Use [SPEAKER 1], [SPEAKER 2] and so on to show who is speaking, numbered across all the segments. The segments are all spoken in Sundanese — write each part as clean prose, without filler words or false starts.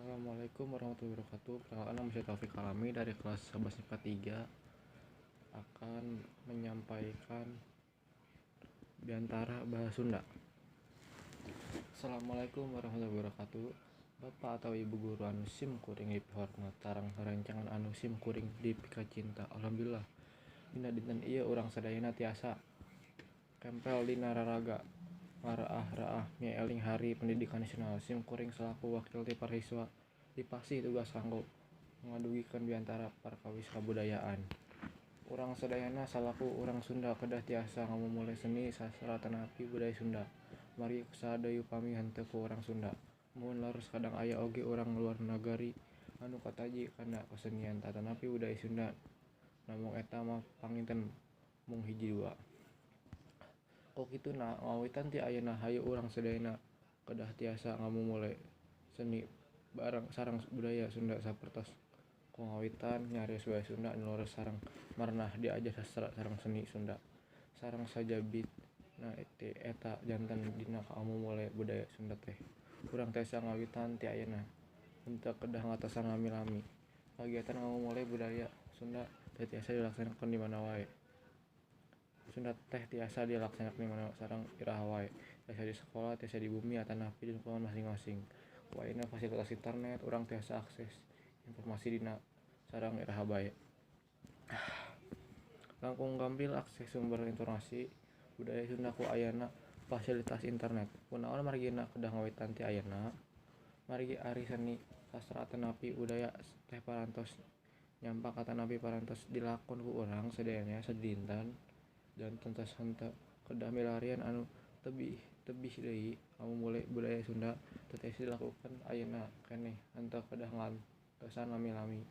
[SPEAKER 1] Assalamualaikum warahmatullahi wabarakatuh. Perkenalkan, nama saya Taufik Alami dari kelas 11 MIPA 3 akan menyampaikan biantara bahasa Sunda. Assalamualaikum warahmatullahi wabarakatuh. Bapak atau Ibu guru anu sim kuring dipihormat sareng rerencangan anu sim kuring dipikacinta. Alhamdulillah, dina dinten ieu urang sadayana tiasa kempel dina raraga ngaraah-raah mieling Hari Pendidikan Nasional. Sim kuring salaku wakil ti para siswa dipasih tugas kanggo ngadugikeun biantara perkawis kabudayaan. Urang sadayana salaku urang Sunda kedah tiasa ngamumule seni, sastra atanapi budaya Sunda. Margi saha deui upami henteu ku urang Sunda. Muhun leres, kadang aya oge urang luar nagari anu kataji kana kesenian atanapi budaya Sunda, namung eta mah panginten mung hiji dua. Ku kituna, ngawitan ti ayeuna hayu urang sadayana kedah tiasa ngamumule seni sareng budaya Sunda, sapertos ku ngawitan nyarios basa Sunda anu leres sareng merenah diajar sastra sareng seni Sunda sareng sajabina ti eta. Janten dina ngamumule budaya Sunda teh urang tiasa ngawitan ti ayeuna, henteu kedah ngatosan lami-lami. Kagiatan ngamumule budaya Sunda teh tiasa dilaksanakeun di mana wae. Sunda teh tiasa dilaksanakeun di mana sareng iraha wae, tiasa di sakola, tiasa di bumi, atanapi di lingkungan masing-masing. Ku ayana fasilitas internet, urang tiasa akses informasi dina sareng iraha bae. Langkung gampil akses sumber informasi budaya Sunda ku ayana fasilitas internet. Kunaon margina kedah ngawitan ti ayeuna? Margi ari seni, sastra atanapi budaya teh parantos nyampak atanapi parantos dilakon ku urang sadayana sadidinten, janten tos henteu kedah milarian anu tebih-tebih deui. Ngamumule budaya Sunda teh tiasa dilakukeun ayeuna keneh, henteu kedah ngantosan lami-lami.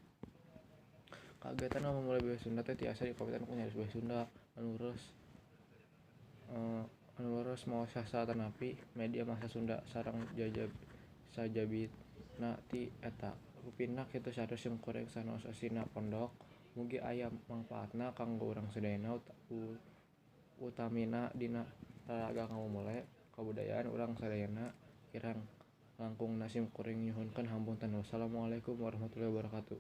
[SPEAKER 1] Kagiatan ngamumule budaya Sunda teh tiasa dikawitan ku nyarios basa Sunda anu leres, mawa sastra atanapi media massa Sunda sareng sajabina ti eta. Rupina kitu sarios sim kuring sanaos eusina pondok, mugi aya mangpaatna kanggo urang sadayana, utamina dina raraga ngamumule kabudayaan urang sadayana. Kirang langkungna sim kuring nyuhunkeun hapunten. Wassalamualaikum warahmatullahi wabarakatuh.